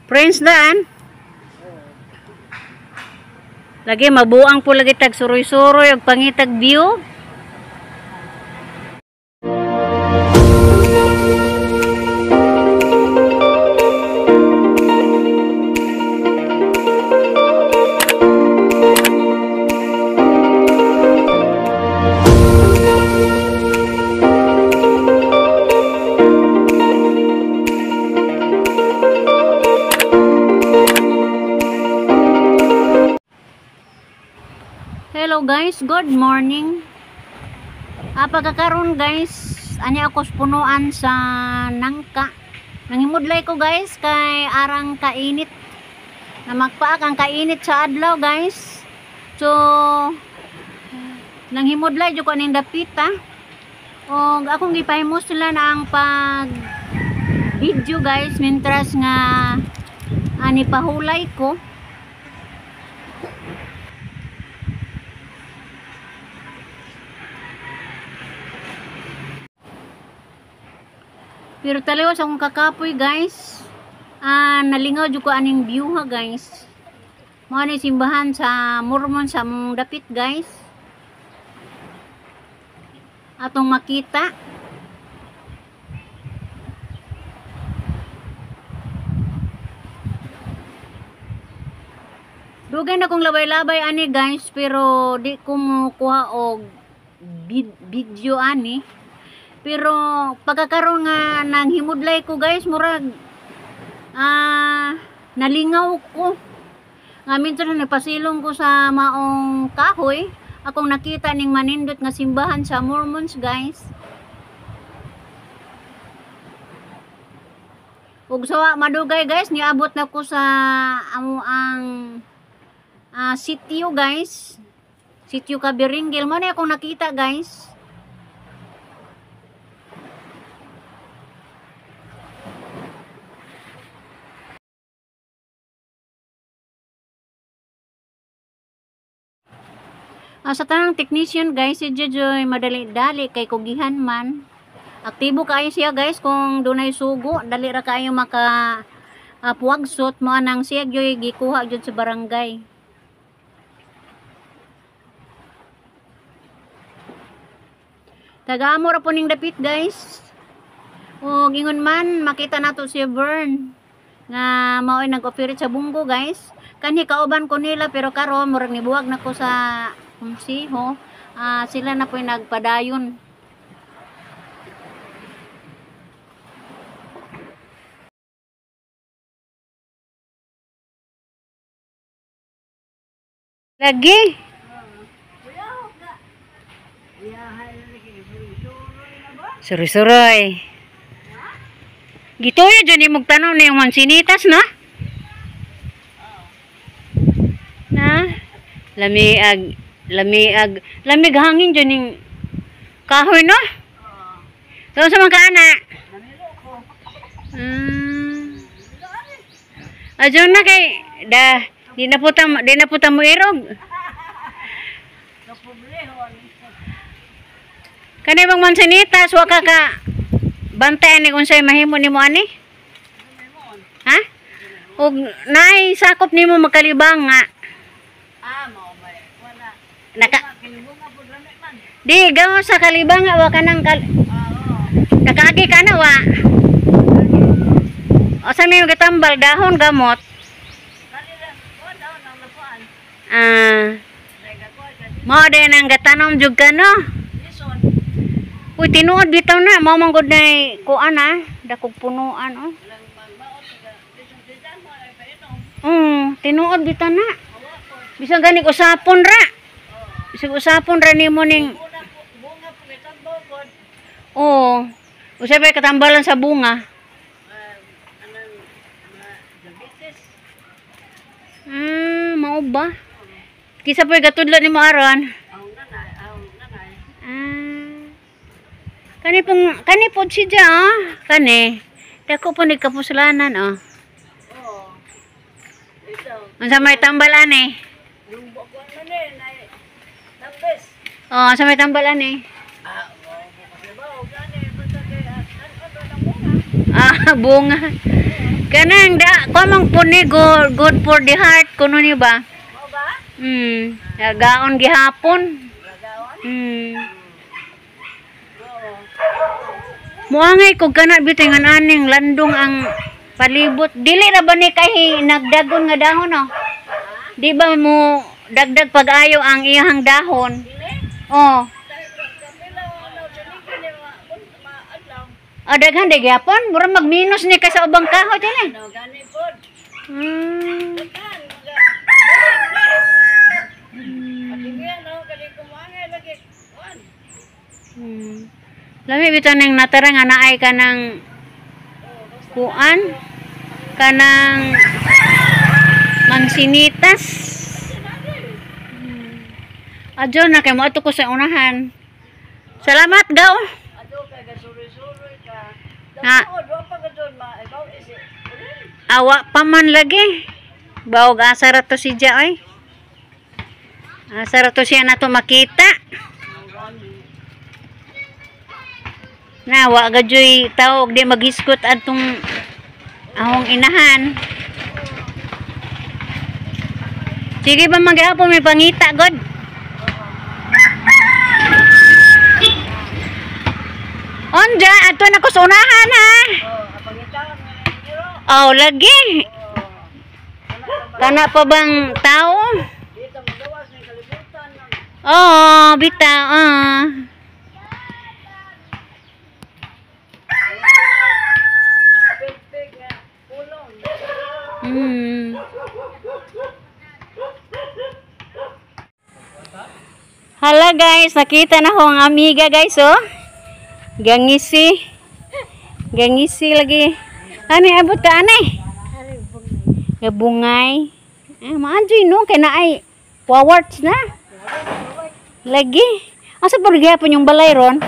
Friends daan. Lagi mabuang po lagi tag suroy-suroy og pangitag view. Hello guys, good morning. Pagkakaroon guys, ani ako sa punuan sa nangka. Nangimudlay ko guys kay arang kainit. Namagpaak ang kainit sa adlaw guys. So nanghimudlay jud ko aning dapita. Og akong gipahimos sila na ang pag video guys mentras nga ani pahulay ko. Pero taliwas akong kakapoy guys. Nalingaw jud ko aning view ha guys. Mao ni simbahan sa Mormon sa among dapit guys. Atong makita. Dugay na kong labay-labay ani guys, pero di ko mokuha og video ani. Pero pagkakaroon nga nanghimudlay ko guys, murag nalingaw ko. Nga minsan napasilong ko sa maong kahoy, akong nakita ning manindot nga simbahan sa Mormons guys. Ug sawa madugay guys, niabot na ko sa amo ang sitio guys. Sitio Kabiringgil mo na akong nakita guys. Sa tanang technician guys, si Jojoy madali-dali kay kugihan man. Aktibo kaayo siya guys kung dunay sugo, dali ra kaayo maka puwagsot mo anang siya gyoy gikuha jud sa barangay. Taga-amo ra po ning dapit guys. O ingon man makita nato si Bern nga mao'y nag-operate sa bunggo guys. Kanhi kauban ko nila pero karon murag nibuwag na ko sa konseho, sila na po'y nagpadayon. Lagi. Suroy-suroy. Gituyo dyan yung magtanong na yung mansinitas, no? Na? Lamiag, lamig hangin dyan yung kahoy, no? So, sa mga kaana? Adyan na kay, da, di na po mo irog. Kani bang mansinitas, wa ka ka bantayan ni kung sa'yo mahimo ni mo ani? Ha? Og naay sakop nimo magkalibang nga. Naka di gaw sa kalibanga wa ka nang nakaagi ka na wa. O sa may gatambal dahon gamot. Mao din ang gatanom jud ka no. Uy tinuod bitaw na mao man gud nay kuan ah, dakog punuan oh. Tinuod bitaw na. Bisan gani usapon ra. Bisag usapon ra nimo ning oo. Usay pa katambalan sa bunga. Mao ba? Kisa pa gatudlo nimo aron? Kani pong kani pod siya ah. Kani. Dako po ni kapuslanan oh. Oo. Unsa may tambal ani? Oh, sa may tambal ani. Ah. Bunga. Kanang da komong puni good, good for the heart kuno ni ba? Gaon gihapon. Muangay ko kana bitay ngan aning landong ang palibot. Dili ra ba ni kay nagdagon nga dahon oh? Di ba mo dagdag pag-ayo ang iyang dahon? Oh. Ah, daghan di gyapon, mura magminus ni kay sa ubang kahoy dili. Lami bitaw ning natara nga naay kanang kuan, kanang mansinitas. Adyo na kay moadto ko sa unahan. Salamat gaw. Na. Awa pa man lagi. Bawog asa ra to si Ja oy. Asa ra to siya nato makita. Na wa gadyoy tawog di maghiskot adtong ahong inahan. Sige ba magyapon may pangita god. Onja, ato na ko sa unahan ha. Oh, lagi. Kana pa bang tao? Oh, bitaw. Ah. Hala guys, nakita na ko ang amiga guys oh. Gangisi. Gangisi lagi. Ani abot ka ani? Gabungay. Ah, maadyoy no kay naay wawarts na. Lagi. Asa pa gyapon yung balay ron?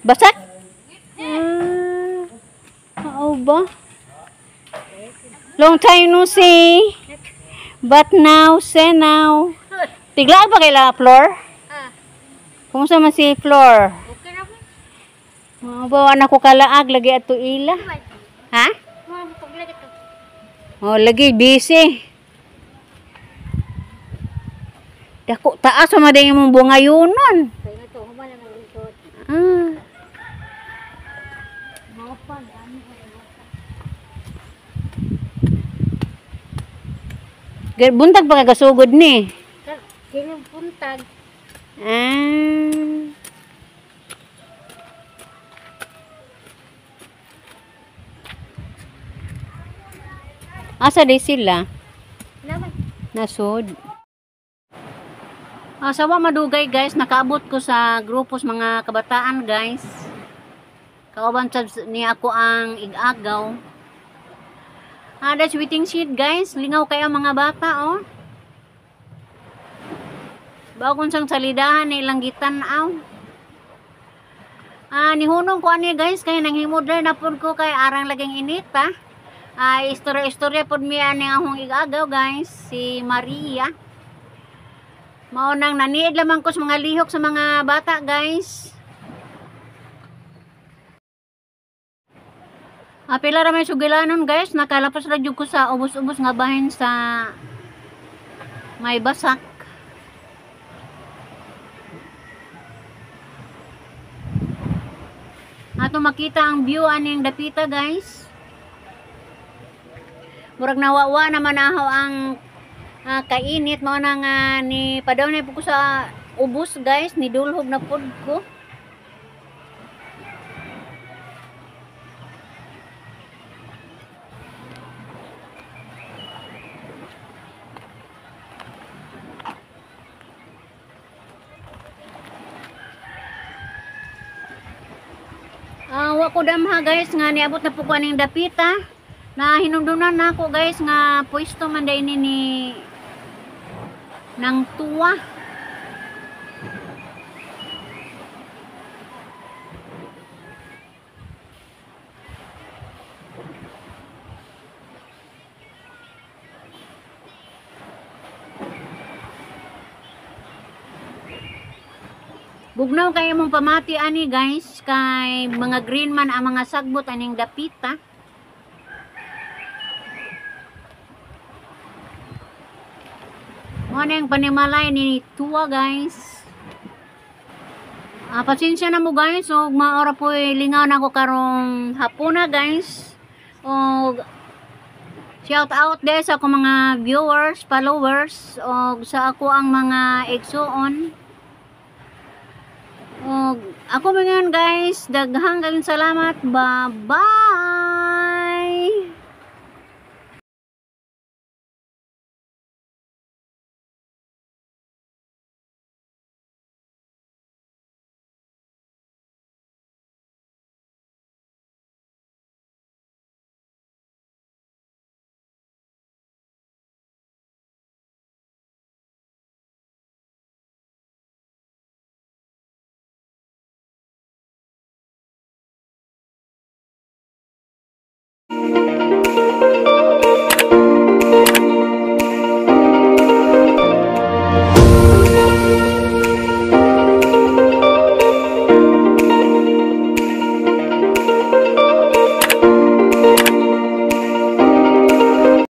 Basak? Ah, oo ba? Long time no see. But now, say now. Tigla ba kay la Flor? Kumusta man si Flor? Bawa na ko kalaag lagi ato ila. Ha? Oh, lagi busy. Dako taas man dai imong bungayunon. Ah. Buntag pa kagasugod ni. Buntag. Ah. Asa di sila? Nasod. Sawa madugay guys, nakaabot ko sa grupo sa mga kabataan guys. Kauban sab ni ako ang igagaw. That's waiting sheet guys. Lingaw kayo mga bata oh. Bagon sang salidahan ni ilang gitan-aw. Nihunong ko ani guys kay nanghimudler na pud ko kay arang laging init ha. Istorya-istorya pud mi ani akong igagaw guys, si Maria. Mao nang naniid lamang ko sa mga lihok sa mga bata guys. Pila ra may sugilanon guys, nakalapas ra jud ko sa ubos-ubos nga bahin sa may basak. Ato makita ang view aning dapita guys. Murag nawawa naman aho ang kainit mao na nga ni padaw na ko sa ubos guys, ni dulhog na pud ko. Wa ko damha guys nga niabot na po ko aning dapita. Na hinumduman na ako guys nga pwesto man day ni nang tuwa. Bugnaw kay imong pamati ani, guys, kay mga green man ang mga sagbot aning dapita. Mo na yung panimalay ni Tuwa, guys. Ah, pasensya na mo, guys, og maora po lingaw na ako karong hapuna, guys. Og shout out de sa akong mga viewers, followers og sa ako ang mga igsuon. Og ako ngayon, guys, daghang kayong salamat. Bye-bye.